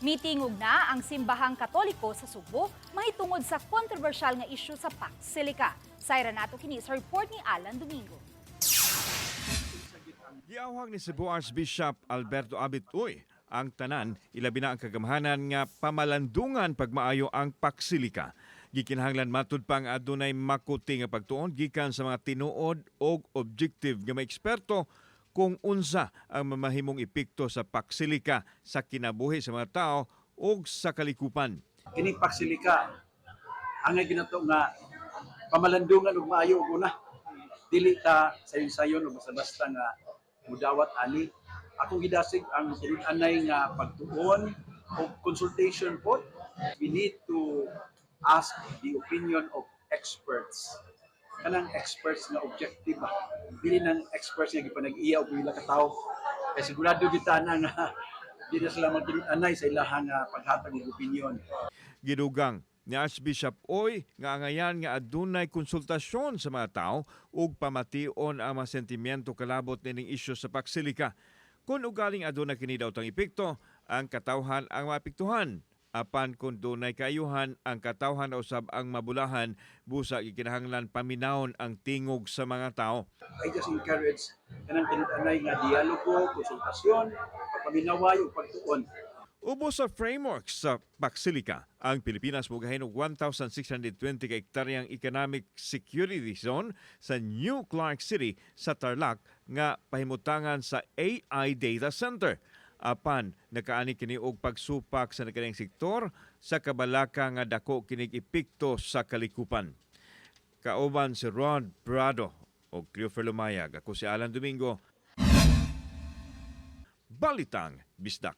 Mitingog na ang Simbahang Katoliko sa Sugbo mahitungod sa kontrobersyal nga isyu sa Pax Silica. Sayran nato kini sa report ni Alan Domingo. Giawhag ni Cebu Archbishop Alberto Abit Uy ang tanan, ilabi na ang kagamhanan, nga pamalandungan pagmaayo ang Pax Silica. Gikinahanglan, matud pa, nga adunay makuti nga pagtuon gikan sa mga tinuod og objective nga mga eksperto kung unsa ang mamahimong epekto sa Pax Silica sa kinabuhi sa mga tao ug sa kalikupan. Kining Pax Silica, angay ginato nga pamalandungan og maayo og una. Dili ta sayon-sayon o basta-basta nga mudawat ani. Akong gidasig ang tinud-anay nga pagtuon o consultation po. We need to ask the opinion of experts, kanang experts nga objective ba, dili nang experts nga gipanag-iya og pila ka tawo, kay sigurado kita na nga di na sila magtinud-anay sa ilahang nga paghatag og opinion. Gidugang ni Archbishop Uy nga angayan nga adunay konsultasyon sa mga tao ug pamation ang mga sentimiento kalabot nining isyu sa Pax Silica. Kung ugaling aduna kini daotang epekto, ang katawhan ang maapektuhan. Apan kung dunay kaayuhan, ang katawhan usab ang mabulahan, busa gikinahanglan paminawon ang tingog sa mga tao. I just encourage kanang tinud-anay nga dialogo, konsultasyon, pagpaminaway ug pagtuon. Ubos sa framework sa Pax Silica, ang Pilipinas mogahin og 1,620 ka hektaryang economic security zone sa New Clark City sa Tarlac nga pahimutangan sa AI Data Center. Apan nakaani kini og pagsupak sa nakaning sektor sa kabalaka nga dako kinig epekto sa kalikupan. Kauban si Rod Prado o Cleofer Lumayag. Ako si Alan Domingo. Balitang Bisdak.